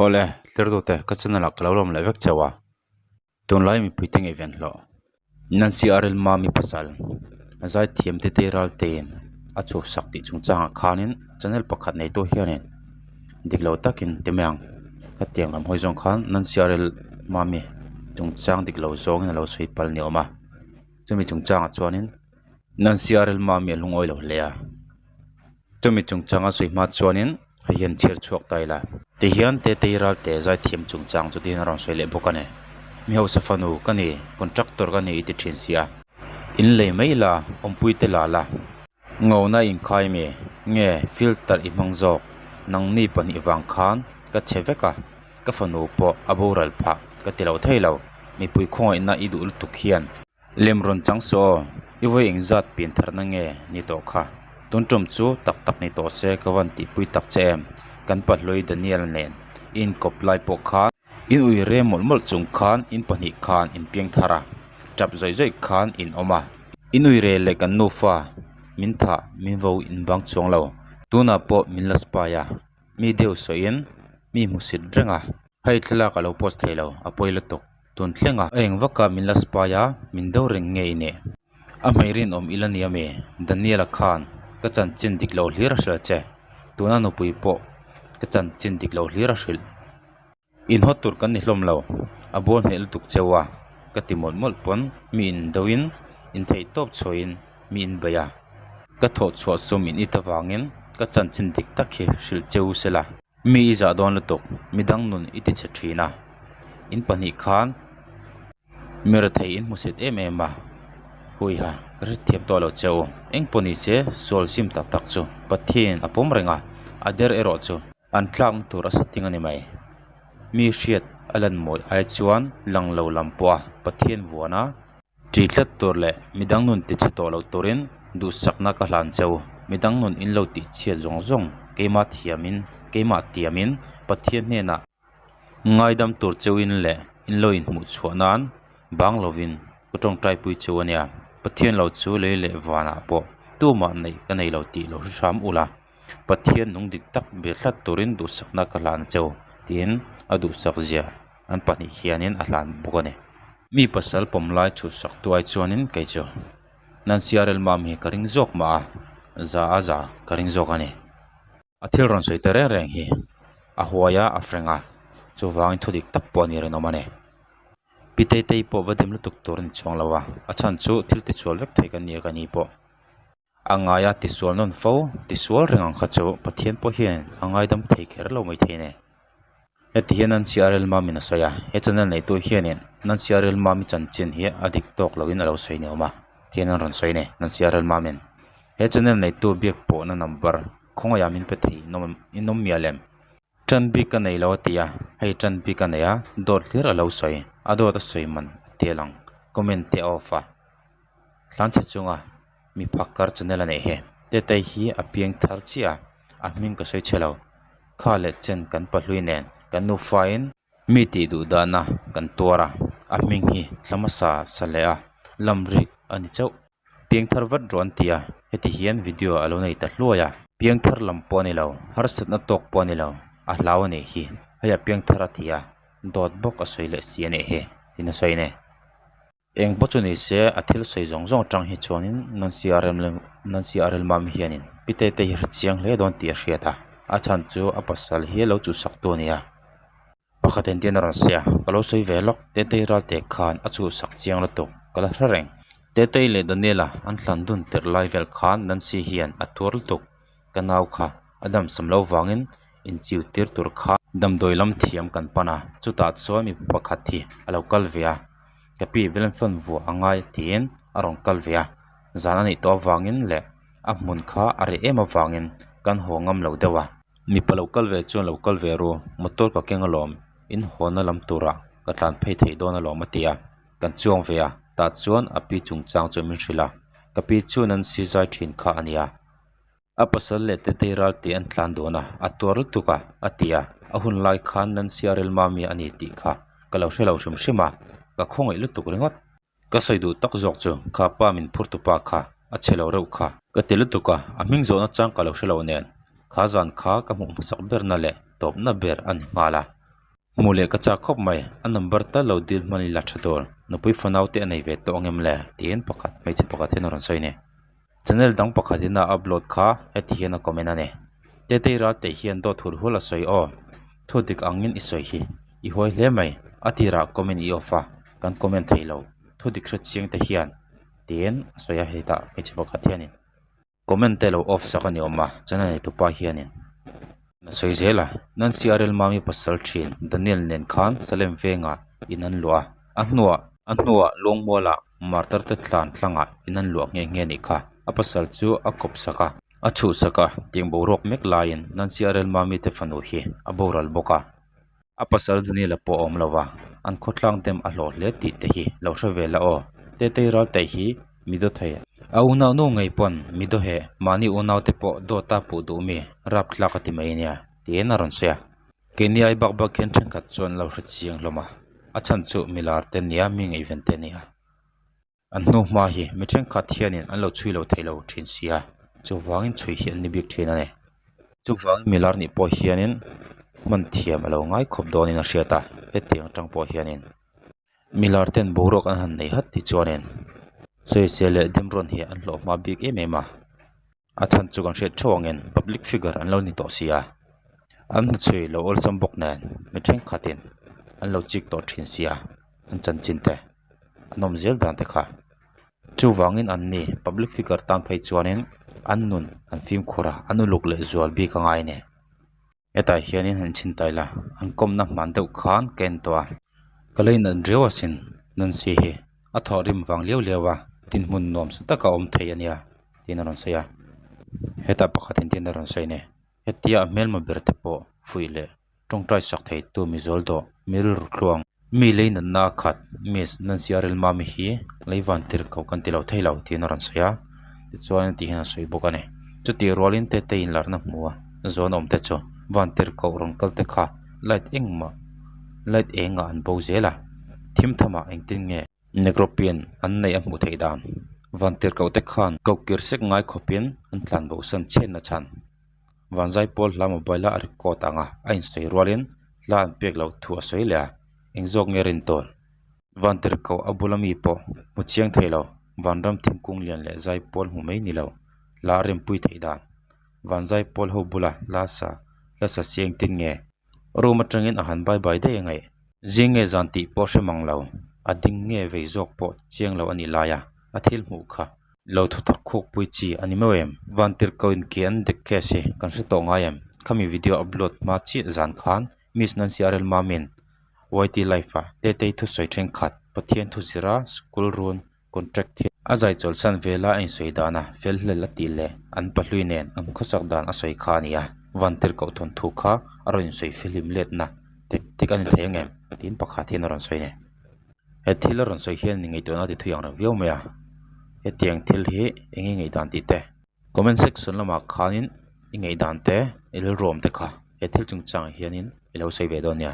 Awle, thlertute, ka channel ah ka lo lawm leh vek chauh a, tunlai mipui te ngaihven hlawh. Nancy Arel Mami pasal, zaithiam te te ral tein a chhuhsak tih chungchangah khanin channel pakhat neitu hianin dik lo takin ti mai ang. Hetiang lam hawi zawng khan Nancy Arel Mami chungchang dik lo zawngin a lo sawi palh ni awm a, chumi chungchangah chuanin Nancy Arel Mami a lungawi lo hle a. Chumi chungchang a sawi hma chuanin hei hian chhiar chhuak ta ila. Tihian Tetei Ralte zaithiam chungchang chu tihian a rawn sawi leh bawk a ni. Mi hausa fanu ka ni, contractor ka ni i ti thin si a. In lei mai la, awmpui te la la. Ngona inkhai mi, nge filter i hmang zawk, nangni pahnih vang khan ka chhe vek a, ka fanu pawh a boral phah ka ti lo thei lo, mipui khawngaihna i duh lutuk hian. Lem rawn chang suh aw, i vawi engzat pian tharna nge ni tawh kha? Tun tum chu tak tak ni tawh se ka van tihpui tak che em? Kan pahlui Daniel nen i inkawp lai pawh khan in ui rem mawlh mawlh chung khan in pahnih khan in piang thar a, tap zawih zawih khan in awm a. In ui re leh kan nufa min thah min vo in bang chuang lo, tunah pawh min la spy a, mi deuh sawiin mi hmusit reng a. Hei thlalak a lo post thei lo, a pawi lutuk. Tun thleng a, a eng vak a min la spy a, min do reng nge i nih? A hmei rinawm ila nia mi? Daniel-a khan ka chanchin dik lo hlir a hrilh che. Tuna nupui pawh ka chanchin dik lo hlir a hrilh. Inhaw tur kan ni hlawm lo, a bawl hneh lutuk cheu a, ka ti mawlh mawlh pawn mi in do in, in theih tawp chhuahin mi in bei a. Ka thawh chhuah chu min it avangin ka chanchin dik tak hi hrilh cheu sela. Mi i zah dawn lutuk, midang nun i ti chhe thin a, in pahnih khan mi rethei in hmusit em em a, huiha ka hrethiam tawh lo che u, eng pawh ni se sual sim tak tak chu Pathian a pawm reng a, a der erawh chu an tlakna tur a sa ting a ni mai. Mi hriat a lan mawi ai chuan lang lo lam pawh a Pathian vuan a. Ṭi tlat tur leh midang nun ti chhe tawh lo turin duhsakna ka hlan che u. Midang nun in lo tih chhiat zawng zawng keimah thiamin, keimah tiamin Pathian hnenah ngaidam tur cheuin leh in lo inhmuh chhuah nan bang lovin ka tawngtaipui cheu a nia. Pathian lo chu lei leh vanah pawh tumah neih ka nei lo tih lo hre hram ula, Pathian nung dik tak be tlat turin duhsakna ka hlan cheu tiin a duhsak zia an pahnih hianin a hlan bawk a ni. Mi pasal pawm lai chhuhsak tuai chuanin kei chu Nancy Arel Mam hi ka ring zawk mah a, za a za ka ring zawk a ni. A thil rawn sawi ta reng reng hi a huai a, a frank a, chuvangin thu dik tak pawh a ni rinawm a ni. Pi Teitei pawh va dim lutuk tur a ni chuang lo a, a chhan chu thil tisual vek thei kan ni a ka ni pawh. A ngaia tisual nawn fo, tisual reng ang kha chu Pathian pawh hian a ngaidam thei kher lo maithei a ni. Heti hian Nancy Arel Mami'n a sawi a, he channel neitu hianin Nancy Arel Mami chanchin hi a dik tawk loin a lo sawi ni awm a, tihian an rawn sawi a ni Nancy Arel Mami'n. He channel neitu biak pawhna number khawngaihah min pe thei in in awm mial em? Tan bik ka nei lo a ti a, hei tan bik a nei a, dawt hlir a lo sawi, a dawt a sawi man a tel ang, comment te a off a. Tlanchhe chunga mi phakar channel a neih hi Tetei hi a piang thar chiah a a hming ka sawi chhe lo kha leh chen kan pahlui nen kan nufa in mi tih duh dana kan tuar a a hming hi thla hmasa sa leh a lam rik a ni chauh piang thar vat rawh an ti a heti hian video a lo nei ta hluai a piang thar lam pawh a ni lo harsatna tawk pawh a ni lo a hlau a nih hi hei a piang thar a ti a dawt bawk a sawi leh si a nih hi tiin a sawi a ni. Eng pawh chu ni se a thil sawi zawng zawng atang hi chuanin Nancy Arel Nancy Arel Mami hianin pi Tetei hi a hre chiang hle dawn tih a hriat a, a chhan chu a pasal hi lo chhuhsak tu a ni a. Pakhat engtin a rawn sawi a, ka lo sawi ve lawk, Tetei Ralte khan a chhuhsak chiang lutuk, ka la hre reng. Tetei leh Daniela an thlan dun tirh lai vel khan Nancy hian a tuar lutuk, ka nau kha a damsam lo vangin inchiu tir tur kha damdawi lam thiam kan pan a, chutah chuan mipa pakhat hi a lo kal ve a. Ka pi Velmfan vuah a ngai tiin a rawn kal ve a, zan a nih tawh avangin leh a hmun kha a reh em avangin kan haw ngam lo deuh a. Mipa lo kal ve chuan lo kal ve ru, motor ka keng alawm, in hawna lam turah ka tlan phei theih dawn alawm a ti a, kan chuang ve a, tah chuan a pi chungchang chu min hrilh a, ka pi chuan an si zai thin kha a nia. A pasal leh Tetei ral tih an tlan dawn a, a tuar lutuk a, a ti a, a hun lai khan Nancy a rel mami a ni tih kha ka lo hre lo hrim hrim a, ka khawngaih lutuk ringawt. Ka sawi duh tak zawk chu kha pa min phur tupa kha a chhe lo reuh kha. Ka ti lutuk a, a hming zawhna chang ka lo hre lo nen, kha zan kha ka hmuh hmasak berna leh tawpna ber a ni nghal a. Hmuh leh ka chak khawp mai, a number tal lo dil hman ila tha tur, nupui fanau te a nei ve tawh ang em le? tiin pakhat hmeichhe pakhat hian a rawn sawi a ni. Channel dang pakhat in a upload kha heti hian a comment a ni. Tetei Ralte hian dawt hul hul a sawi aw, thu dik angin i sawi hi, i huai hle mai, a tirah comment i off a, kan comment thei lo, thu dik hre chiang te hian, tiin a sawi a hetah hmeichhe pakhat hianin. Comment te lo off sak a ni awm a, channel neitu pa hianin a sawi zel a, Nancy Arel Mami pasal thin Daniel nen khan Salem vengah in an luah a, a hnuah a hnuah Lawngmualah martar te tlan tlangah in an luah nghe nghe anih kha, a pasal chu a kawp sak a, a chhuh sak a, tiang boruak mek laiin Nancy Arel Mami te fanu hi a boral bawk a. A pasal Daniel-a pawh a awm lo va, an khawtlang dem a hlawh hle tih te hi lo hre ve la aw. Tetei Raltei hi mi daw thei a. A unau nu ngei pawn mi daw heh, mahni unau te pawh dawta puh duh mi, rap tlak a ti mai nia, tiin a rawn sawi a. Keini ai bak bak hian thenkhat chuan lo hre chiang hlawm a, a chhan chu mi lar te nia, mi ngaihven te nia. An hnu hma hi mi thenkhat hianin an lo chhui lo thei lo thin si a, chuvangin chhui hi an ni bik thin a ni. Chuvangin milar nih pawh hianin hman thiam a lo ngai khawp dawnin a hriat a, hetiang atang pawh hianin milar ten boruak an han nei hat ti chuanin sawisel leh demrawn hi an hlawh hma bik em em a. A chhan chu kan hriat theuh angin public figure an lo ni tawh si a, an hnuchhui lo awlsam bawk nen mi thenkhatin an lo chik tawh thin si a, an chanchin te an awm zel dan te kha. Chuvangin an ni public figure tan phei chuanin an nun an fimkhur a, an uluk leh zual bik a ngai a ni. Hetah hianin han chhin ta ila an kawmna hman deuh khan ka en tawh a, ka la inat riau asin Nancy hi a thawh rim vang liau liau a dinhmun nuam sa taka awm thei a nia tiin a rawn sawi a, hetah pakhat in tin a rawn sawi a ni hetia a hmelma ber te pawh fuih leh tawngtai sak thei tu mi zawl dawh mi rilru thluang. Mi lei natna a khat Miss Nancy Arelmami hi lei van tir ko kan ti lo thei lo tiin a rawn sawi a, tichuan tih hian a sawi bawk a ni. Chutih rualin Tete inlarna hmu a zawn awm te chu van tir koh rawn kal te kha light engmah light engah an bo zel a, thim thamah engtin nge negro pian an neih a hmuh theih dan van tir koh te khan koh kir sek ngai khawpin an tlan bo san chhiatna chhan. Vanzai pawl hla mobile a record ang a, a insawi rualin hla an pek loh thu a sawi leh a, eng zawk nge rin tawn? Vantirhkoh a bula mi pawh hmu chiang thei lo, vanram thingkung lian leh zai pawl hmu mai ni lo, hla a rempui theih dan. Vanzai pawl ho bula hla sa hla sa si engtin nge? Room atangin a han bye bye daih a ngaih. Zing nge zan tih pawh hre mang lo, a ding nge vei zawk pawh chiang lo a nih lai a, a thil hmuh kha. Lo thutak khuk pui chi a ni meuh em? Vantirhkoh in ke an dek case hi kan hre tawh ngai em? Khami video upload hma chiah zan khan Miss Nancy Arel Mamin YT Live ah Tetei thusawi thenkhat Pathian thu zira school run contract hi a zai chawlhsan vela a insawi dan a fel hlel a tih leh an pahlui nen an khawsak dan a sawi kha a ni a, Vantirhkoh thawnthu kha a rawn insawi fihlim letna tek tek a ni thei ang em? Tiin pakhat hian a rawn sawi a ni. He thil a rawn sawi hian ngaihtuahna ti thui ang reng viau mai a, hetiang thil hi eng nge ngaihdan tih te comment section lamah khanin i ngaihdan te i rilruam te kha he thil chungchangah hianin i lo sawi ve dawn nia.